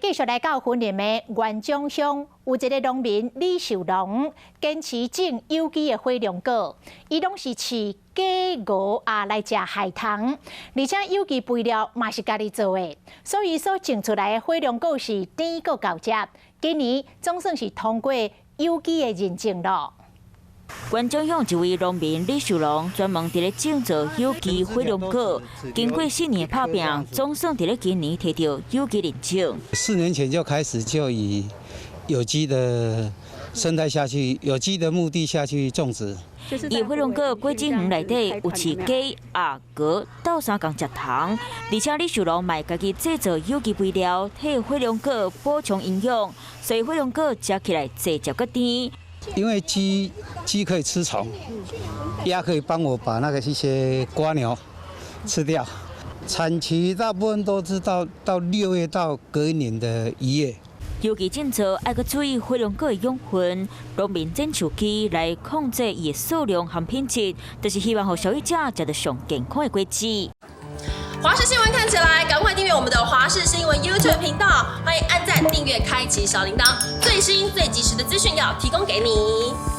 繼續來到雲林的元長鄉，有一个農民李秀龍，堅持種有機的火龍果，伊攏是飼雞鵝鴨來食害蟲，而且有機肥料嘛是家己做的，所以所種出來的火龍果是甜閣厚汁。今年總算是通過有機的認證囉。元長鄉一位農民李秀龍專門佇咧種植有機火龍果，經過4年的拍拚，總算佇咧今年提著有機認證。 4年前就開始就以有機的生態下去，有機的目的下去種植。伊火龍果果子園內底有飼雞、鴨、鵝鬥相共食蟲，而且李秀龍嘛家己製作有機肥料，替火龍果補充營養，所以火龍果食起來濟汁閣甜。因為雞可以吃蟲，鴨可以幫我把那個一些蝸牛吃掉。產期大部分都是到6月到隔一年的1月。尤其種植愛閣注意火龍果的養分，農民剪樹枝來控制伊的數量和品質，就是希望予消費者食著上健康的果子。華視新聞看起來，趕快訂閱我們的華視新聞 YouTube 頻道，歡迎按讚、訂閱、開啟小鈴鐺，最新最及時的資訊要提供給你。